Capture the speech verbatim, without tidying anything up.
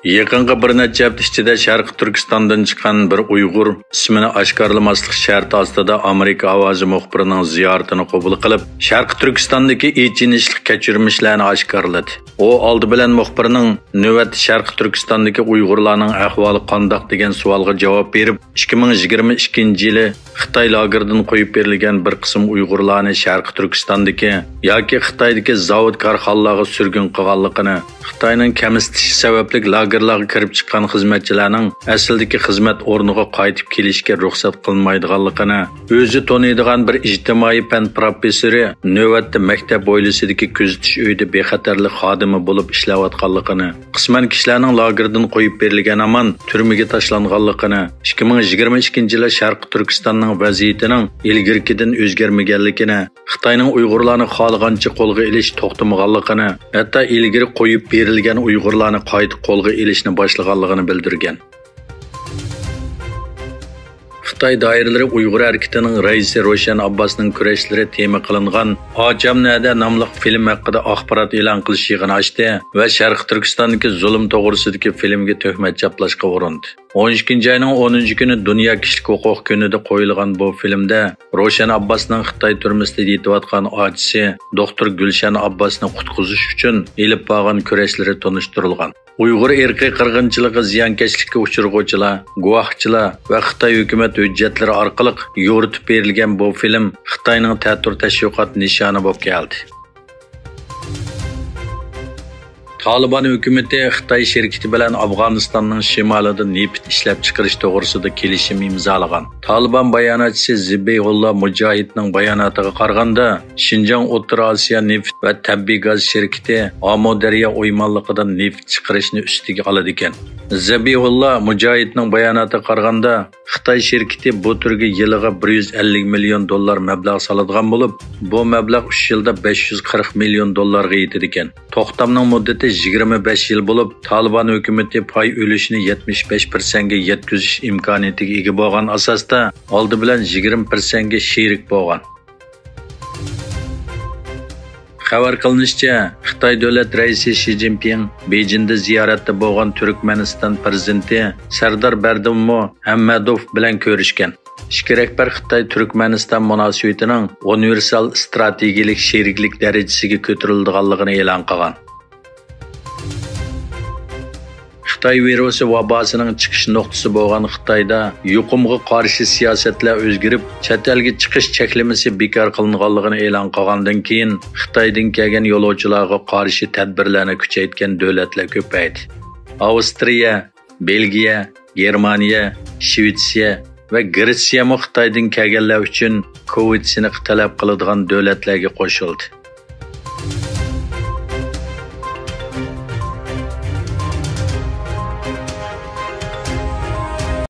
يېقىنقى بىر نەچچە ھەپتە ئىچىدە شەرقىي تۈركىستاندىن چىققان بىر ئۇيغۇر ئىسمىنى ئاشكارىلىماسلىق شەرتى ئاستىدا ئامېرىكا ئاۋازى مۇخبىرىنىڭ زىيارىتىنى قوبۇل قىلىپ، شەرقىي تۈركىستاندىكى ئېچىنىشلىق كەچۈرمىشلەرنى ئاشكارىلىدى. ئۇ ئالدى بىلەن مۇخبىرنىڭ نۆۋەتتە شەرقىي تۈركىستاندىكى ئۇيغۇرلارنىڭ ئەھۋالى قانداق دېگەن سوئالغا جاۋاب بېرىپ، ئىككى مىڭ يىگىرمە ئىككىنچى يىلى خىتاي لاگېرىدىن قويۇپ بېرىلگەن بىر قىسىم ئۇيغۇرلارنى شەرقىي تۈركىستاندىكى ياكى خىتايدىكى زاۋۇت كارخانىلارغا سۈرگۈن قىلغانلىقىنى، خىتاينىڭ كەمسىتىشى سەۋەبلىك لاگېرلارغا كىرىپ چىققان خىزمەتچىلەرنىڭ ئەسلىدىكى خىزمەت ئورنىغا قايتىپ كېلىشكە رۇخسەت قىلىنمايدىغانلىقىنى، ئۆزى تونۇيدىغان بىر ئىجتىمائىي پەن پروفېسسورى نۆۋەتتە مەكتەپ ھويلىسىدىكى كۆزىتىش ئۆيىدە بىخەتەرلىك خادىمى بولۇپ ئىشلەۋاتقانلىقىنى، قىسمەن كىشىلەرنىڭ لاگېردىن قويۇپ بېرىلگەن ھامان تۈرمىگە تاشلانغانلىقىنى، ئىككى مىڭ يىگىرمە ئىككىنچى يىلى شەرقىي تۈركىستاننىڭ ۋەزىيىتىنىڭ ئىلگىرىكىدىن ئۆزگەرمىگەنلىكىنى، خىتاينىڭ ئۇيغۇرلارنى خالىغانچە قولغا ئېلىش توختىمىغانلىقىنى، ھەتتا ئىلگىرى قويۇپ بېرىلگەن ئۇيغۇرلارنى قايتا قولغا ئېلىشنى باشلىغانلىقىنى بىلدۈرگەن. خىتاي دائىرىلىرى ئۇيغۇر ھەرىكىتىنىڭ رەئىسى روشەن ئابباسنىڭ كۈرەشلىرى تېما قىلىنغان ئاچام نەدە ناملىق فىلىم ھەققىدە ئاخبارات ئېلان قىلىش يىغىنى ئاچتى ۋە شەرقىي تۈركىستاندىكى زۇلۇم توغرىسىدىكى فىلىمگە تۆھمەت چاپلاشقا ئۇرۇندى. ئون ئىككىنچى ئاينىڭ ئونىنچى كۈنى دۇنيا كىشىلىك ھوقۇق كۈنىدە قويۇلغان بۇ فىلىمدە روشەن ئابباسنىڭ خىتاي تۈرمىسىدە يېتىۋاتقان ئاچىسى دوختۇر گۈلشەن ئابباسنى قۇتقۇزۇش ئۈچۈن ئېلىپ بارغان كۈرەشلىرى تونۇشتۇرۇلغان. ئۇيغۇر ئىرقىي قىرغىنچىلىقىغا زىيانكەشلىككە ئۇچرىغۇچىلار، گۇۋاھچىلار ۋە خىتاي ھۆكۈمەت ھۆججەتلىرى ئارقىلىق يورۇتۇپ بېرىلگەن بۇ فىلىم خىتاينىڭ تەتۈر تەشۋىقات نىشانى بولۇپ كەلدى. تالىبان ھۆكۈمىتى خىتاي شىركىتى بىلەن ئافغانىستاننىڭ شىمالىدا نېفىت ئىشلەپچىقىرىش توغرىسىدا كېلىشىم ئىمزالىغان. تالىبان باياناتچىسى زىبىھۇللا مۇجاھىدنىڭ باياناتىغا قارىغاندا، شىنجاڭ ئوتتۇرا ئاسىيا نېفىت ۋە تەبىئىي گاز شىركىتى ئامۇدەريا ئويمانلىقىدىن نېفىت چىقىرىشنى ئۈستىگە ئالىدىكەن. زەبىھۇللا مۇجاھىدنىڭ باياناتىغا قارىغاندا، خىتاي شىركىتى بۇ تۈرگە يىلىغا بىر يۈز ئەللىك مىليون دوللار مەبلەغ سالىدىغان بولۇپ، بۇ مەبلەغ ئۈچ يىلدا بەش يۈز قىرىق مىليون دوللارغا يېتىدىكەن. توختامنىڭ مۇددىتى يىگىرمە بەش يىل بولۇپ، تالىبان ھۆكۈمىتى پاي ئۈلۈشىنى يەتمىش بەش پىرسەنتكە يەتكۈزۈش ئىمكانىيىتىگە ئىگە بولغان ئاساستا، ئالدى بىلەن يىگىرمە پىرسەنتكە شېرىك بولغان. خەۋەر قىلىنىشىچە، خىتاي دۆلەت رەئىسى شى جىنپىڭ بېيجىڭدا زىيارەتتە بولغان تۈركمەنىستان پىرېزىدېنتى سەردار بەردىمۇ ھەممەدوف بىلەن كۆرۈشكەن. ئىككى رەھبەر خىتاي تۈركمەنىستان مۇناسىۋىتىنىڭ ئۇنىۋېرسال ئىستراتېگىيىلىك شېرىكلىك دەرىجىسىگە كۆتۈرۈلىدىغانلىقىنى ئېلان قىلغان. خىتاي ۋىرۇسى ۋاباسىنىڭ چىقىش نۇقتىسى بولغان خىتايدا يۇقۇمغا قارشى سىياسەتلەر ئۆزگىرىپ، چەت ئەلگە چىقىش چەكلىمىسى بىكار قىلىنغانلىقىنى ئېلان قىلغاندىن كېيىن، خىتايدىن كەلگەن يولۇچىلارغا قارشى تەدبىرلەرنى كۈچەيتكەن دۆلەتلەر كۆپەيدى. ئاۋسترىيە، بېلگىيە، گېرمانىيە، شىۋېتسىيە ۋە گرېتسىيەمۇ خىتايدىن كەلگەنلەر ئۈچۈن كوۋىد سىنىقى تەلەپ قىلىدىغان دۆلەتلەرگە قوشۇلدى.